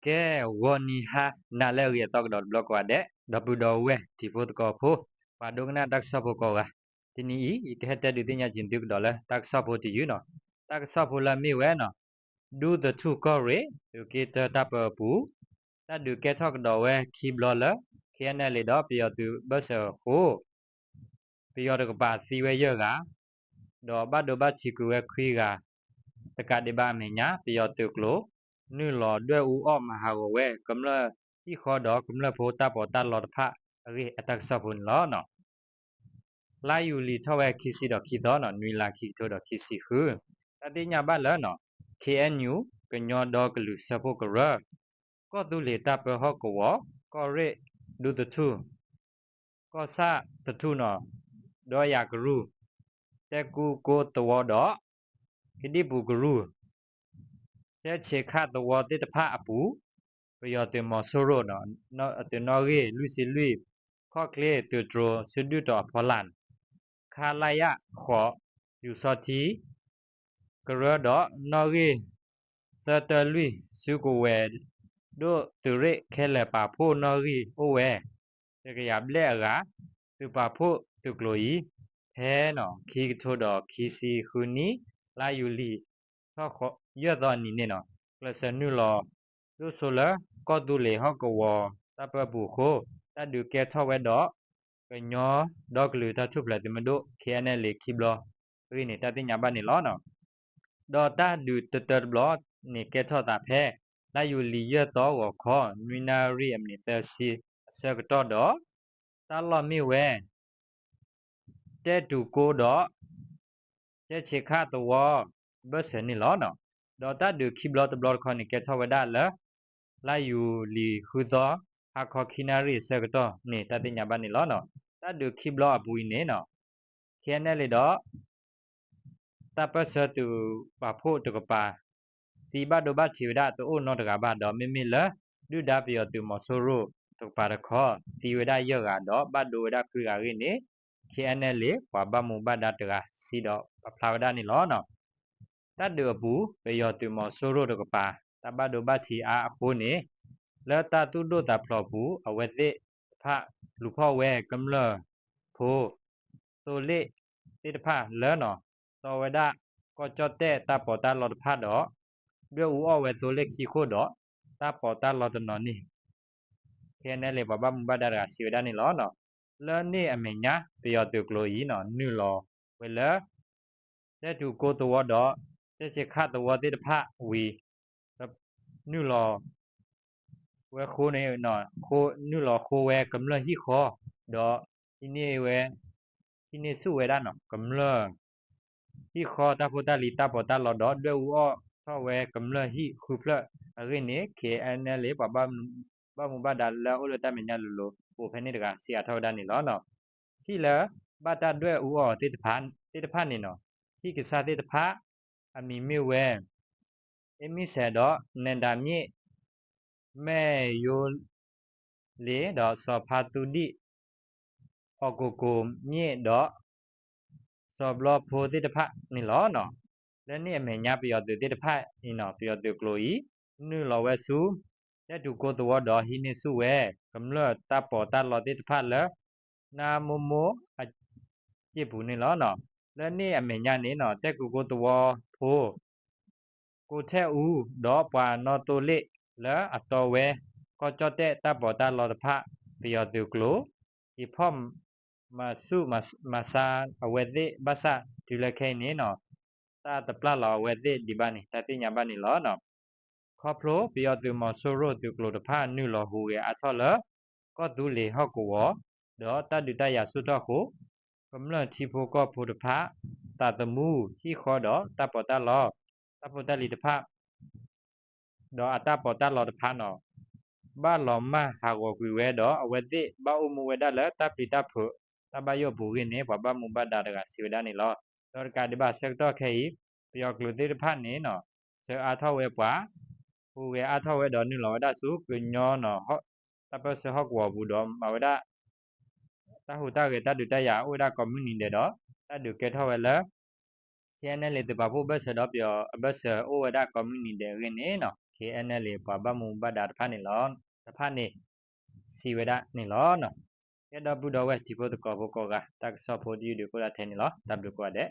ကဲ ဂီၤနံၤဟါနၤလၢအဂ့ၤအသီကဒီးတဘျီကိးဂၤဒဲး ဒီပုၢ်ဒီဝဲၢ်တံၤဖိသကိးဖိ ပှၤဒိကနၣ်တၢ်ကစီၣ်ဖိကိးဂၤ, တနံၤအံၤ ယကဟဲတဲဒုးသ့ၣ်ညါက့ၤသုကဒီးလၢ တၢ်ကစီၣ်ဖိတယုၢ်နီၤ, တၢ်ကစီၣ်ဖိလၢအမ့ၢ်ဝဲနီၤ, ဒူသထူၣ်ကီၢ်ရ့ၣ် သုးက့တၢတၢ်ပၢအပူၤ တၢ်ဒုးကဲထီၣ်ကဒီးဝဲခံဘျီလၢ ခ့ၣ်အဲၣ်အဲၣ်လ့ၣ် ဒီးပယီၤသုးဘၢၣ်စၢၤအဃိ ပယီၤတကပၤသံဝဲယဲၢ်ဂၤ, ဒီးဘၣ်ဒိဘၣ်ထံးကွံာ်ဝဲခွံဂၤ, တကးဒံးဘၣ်အမဲာ်ညါ ပယီၤသုးကျိၤ နုာ်လီၤဒွဲၣ်အူအီၣ်မၤဟးဂီၤဝဲ ကမျၢၢ်ဟံၣ်ဃီဒီးကမျၢၢ်ဖိတၢ်ပီးတၢ်လီတဖၣ်အဂ့ၢ် အတၢ်ကစီၣ်ဖိန့ၣ်လီၤ. လါယူၤလံထီၣ်ဝဲခံဆံဒီးခံသီနီၤ, နွံလါခံကထိဒီးခံဆံဃု, တၢ်သ့ၣ်ညါဘၣ်လၢနီၤ, ခ့ၣ်အဲၣ်ယူၣ် ကညီဒီကလုာ်စၢဖှိၣ်ကရၢ, ကီၢ်သူလ့ၤတၢ်ပၢဟီၣ်ကဝီၤ, ကီၢ်ရ့ၣ် ဒူသထူၣ် ကီၢ်ဆၣ်သထူၣ်နီၤ, ဒီယၤကရူၢ်, တဲကူကိသဝီဒီး ကဒံၣ်ပူၤကရူၢ်, တဲဆံးခၣ်သဝီသ့ၣ်တဖၣ်အပူၤ, ပယီၤသုးမီၤစိရိၤနီၤ, သုးနီၣ်ဂံၢ်လွံၢ်ဆံလွံၢ်, ခီၣ်ချ့သုးတြိၤ စုဒုၣ်တီၤအဖီလာ်, ခလရ ဃိး ယူၤစီထံ ကရၢဒီးနီၣ်ဂံၢ် သၢတၢလွံၢ် စုကဝဲၤဒိၣ်သုးရ့ၣ်ခဲလၢာ်ပာ်ဖှိၣ်နီၣ်ဂံၢ်အိၣ်ဝဲ တကယၤဘျဲၣ်အဂၤ, သုးပာ်ဖှိၣ်သုးကျိၤအံၤ ဖဲနီၤ ခံကထိဒီးခံဆံဃုနံၣ် လါယူၤလံ ထီၣ်ယဲၢ်သီအနံၤန့ၣ်နီၤ, ကျဲးစၢးနုာ်လီၤ ဒိၣ်စိလၢ ကီၢ်သူလ့ၤဟီၣ်ကဝီၤတၢ်ပၢပူၤအဃိ, တၢ်ဒုးကဲထီၣ်ဝဲဒီး ကညီဒီကလုာ်တၢ်ထူၣ်ဖျဲးသုးမုၢ်ဒိၣ် ခ့ၣ်အဲၣ်အဲၣ်လ့ၣ် ခံဘျီအဂ့ၢ်န့ၣ် တၢ်သ့ၣ်ညါဘၣ်န့ၣ်လီၤ. ဒီးတၢ်ဒုးတတၢတဘျီန့ၣ် ကဲထီၣ်သးဖဲ လါယူၤလံယဲၢ်သီဂီၤခီ နွံနၣ်ရံၣ်အမံးနံးသၢဆံအဆၢကတီၢ်ဒီး တၢ်လီၢ်မ့ၢ်ဝဲ တဲတူၤကိဒီး တဲဆံးခၣ်သဝီ ဘၢၣ်စၢၤန့ၣ်လီၤ. ဒီးတၢ်ဒုးခံဘျီတဘျီတခီန့ၣ် ကဲထီၣ်ဝဲဒၣ်လၢ လါယူၤလံဃုသီ ဟါခီခံနၣ်ရံၣ်အဆၢကတီၢ်န့ၣ် တၢ်သ့ၣ်ညါဘၣ်န့ၣ်လီၤ. တၢ်ဒုးခံဘျီအပူၤအံၤန့ၣ်နီၤ, ခ့ၣ်အဲၣ်အဲၣ်လ့ၣ်ဒီး တၢ်ပၢၢ်ဆၢသုးပာ်ဖှိၣ်တကပၤ သံဘၣ်ဒိဘၣ်ထံးဝဲဒၣ်တအိၣ်နီတဂၤဘၣ်ဒီး မ့မ့ၢ်လၢ ဒုၣ်ဒါပယီၤသုးမီၤစိရိၤတကပၤတခီ သံဝဲဒၣ်ယဲၢ်ဂၤဒီး ဘၣ်ဒိဝဲဒၣ်ခွံဂၤအဂ့ၢ်န့ၣ် ခ့ၣ်အဲၣ်အဲၣ်လ့ၣ် ပှၤဘၣ်မူဘၣ်ဒါတဂၤ စံးဒီးပာ်ဖျါဝဲဒၣ်န့ၣ်လီၤ. တၢ်ဒုးအပူၤ ပယီၤသုးမီၤစိရိၤတကပၤ တၢ်ဘၣ်ဒိဘၣ်ထံးအါအဃိန့ၣ် လၢတၢ်သူၣ်ဒိၣ်သးဖျိးအပူၤ အဝဲသ့ၣ်တဖၣ်လူၤဖီၣ်ဝဲကမျၢၢ်ဖိ သိလ့ၣ်သ့ၣ်တဖၣ်လၢနီၤ တီဝဲဒၣ်ကီၢ်ကၠီၣ်တဲၣ်တၢ်ပီးတၢ်လီတဖၣ်ဒီး ဒွဲၣ်အူအီၣ်ဝဲသိလ့ၣ်ခံခိၣ်ဒီး တၢ်ပီးတၢ်လီတနီၤန့ၣ် ခ့ၣ်အဲၣ်အဲၣ်လ့ၣ် ပှၤဘၣ်မူဘၣ်ဒါတဂၤစံးဝဲဒၣ်န့ၣ်လီၤ. လၢန့ၣ်အမဲာ်ညါ ပယီၤသုးကျိၤအံၤနီၤ နုာ်လီၤဝဲလၢ တဲတူၤကိသဝီဒီး တဲဆံးခၣ်သဝီသ့ၣ်တဖၣ်ဝံၤ နုာ်လီၤဝဲဃိန့ၣ် နုာ်လီၤဃိဝဲကမျၢၢ်ဟံၣ်ဃီ ဒီးဟံးန့ၢ်ဝဲ ဟံးန့ၢ်ဆူၣ်ဝဲဒၣ်နီၤ ကမျၢၢ် ဟံၣ်ဃီတၢ်ဖိတၢ်လံၤတၢ်ပီးတၢ်လီဒီး ဒွဲၣ်အူအီၣ်ထီၣ်ဝဲကမျၢၢ်ဟံၣ်ဃုဖျၢၣ်အဂ့ၢ်န့ၣ် ခ့ၣ်အဲၣ်အဲၣ်လ့ၣ် ပှၤဘၣ်မူဘၣ်ဒါလၢအအိၣ်လၢတၢ်မဲာ်ညါလိၤလိၤ အိၣ်ဖဲန့ၣ်တဂၤ စံးအါထီၣ်ဝဲဒၣ်န့ၣ်လီၤ. ဟံၣ်လၢဘၣ်တၢ်ဒွဲၣ်အူအီၣ်သ့ၣ်တဖၣ် သ့ၣ်တဖၣ်န့ၣ်နီၤ ဟံၣ်ကစၢ်သ့ၣ်တဖၣ် အမံၤမ့ၢ်ဝဲ အ့မံၣ်စဲးဒီး နဲဒါမြင့် မဲၢ်ယိလ့း ဒီးစီၤဖါသူဒံၣ် အီၣ်ကိၢ်ကိၢ်မြင့်ဒီး စီၤဘျီဖိသ့ၣ်တဖၣ်န့ၣ်လီၤ. လၢန့ၣ်အမဲာ်ညါ ပယီၤသုးသ့ၣ်တဖၣ်အံၤနီၤ ပယီၤသုးကျိၤအံၤ နုာ်လီၤဝဲဆူ တဲတူၤကိသဝီဒီးဟံးန့ၢ်ဆူၣ်ဝဲ ကမျၢၢ်တၢ်ပီးတၢ်လီသ့ၣ်တဖၣ်လၢ နါမိၢ်မိၢ်အစ့ၢ်ပူၤန့ၣ်လီၤ. လၢန့ၣ်အမဲာ်ညါန့ၣ်နီၤ တဲကူၤကိသဝီဖိ ကိးထဲအူ ဒီးပှၤနီၣ်သိလ့ၣ်လၢအတီဝဲ ကီၢ်ကၠီၣ်တဲၣ်တၢ်ပီးတၢ်လီတဖၣ် ပယီၤသုးကျိၤ က့ၤဖီၣ်မၤဆူၣ်မၤစါအဝဲသ့ၣ်ဘၣ်ဆၣ် တုၤလၢခဲအံၤန့ၣ်နီၤ တၢ်တပျၢ်လီၤအဝဲသ့ၣ်ဒံးဘၣ်န့ၣ် တၢ်သ့ၣ်ညါဘၣ်န့ၣ်လီၤ. ခီဖျိပယီၤသုးမီၤစိရိၤသုးကျိၤတဖၣ် နုာ်လီၤဟူးဂဲၤအါထီၣ်လၢ ကီၢ်သူလ့ၤဟီၣ်ကဝီၤ ဒီးတၢ်ဒုးတၢ်ယၤဆူၣ်ထီၣ်အဃိ ကမျၢၢ်ထံဖိကီၢ်ဖိတဖၣ် သးသမူ ဟံၣ်ဃီဒီးတၢ်ပီးတၢ်လီ တၢ်ဖိတၢ်လံၤတဖၣ် ဒီးအတၢ်ပီးတၢ်လီတဖၣ်နီၤ ဘၣ်လီၤမၢ်ဟးဂီၤကွံာ်ဝဲဒီး အဝဲသ့ၣ်ဘၣ်အိၣ်မူဝဲဒၣ်လၢတၢ်ပျံၤတၢ်ဖုး တၢ်ဘၣ်ယိၣ်အပူၤအဂ့ၢ်န့ၣ် ပှၤဘၣ်မူဘၣ်ဒါတဂၤစံးဝဲဒၣ်န့ၣ်လီၤ. ဒီးတကးဒံးဘၣ်ဆၢကတီၢ်ခဲအံၤ ပယီၤကျိၤသ့ၣ်တဖၣ်န့ၣ်နီၤ ဆှၢအါထီၣ်ဝဲပှၤ ဟူးဂဲၤအါထီၣ်ဝဲဒီးနုာ်လီၤဝဲဒၣ်ဆူကညီနီၤ တၢ်ပၢၢ်ဆၢဟီၣ်ကဝီၤပူၤဒီးမၤဝဲဒၣ် တၢ်ဟူးတၢ်ဂဲၤတၢ်ဒုးတၢ်ယၤအိၣ်ဝဲဒၣ်ကိးမုၢ်နံၤဒဲးဒီး တၢ်ဒုးကဲထီၣ်ဝဲလၢ ခ့ၣ်အဲၣ်အဲၣ်လ့ၣ်သုးပာ်ဖှိၣ်ဘၢၣ်စၢၤဒီးပယီၤအဘၢၣ်စၢၤအိၣ်ဝဲဒၣ်ကိးမုၢ်နံၤဒဲးအဂ့ၢ်န့ၣ်နီၤ KNLA ပှၤဘၣ်မူဘၣ်ဒါတဖၣ်န့ၣ်လီၤ. တဖၣ်န့ၣ် စံးဝဲဒၣ်န့ၣ်လီၤ. ကဲ ဒီပုၢ်ဒီဝဲၢ် တံၤဖိသကိးဖိကိးဂၤ တၢ်ကစီၣ်ဖိတယုၢ်ဒုးကအိၣ်ဒၣ်ထဲန့ၣ်လီၤ. တၢ်ဘျုးကိးဂၤဒဲး.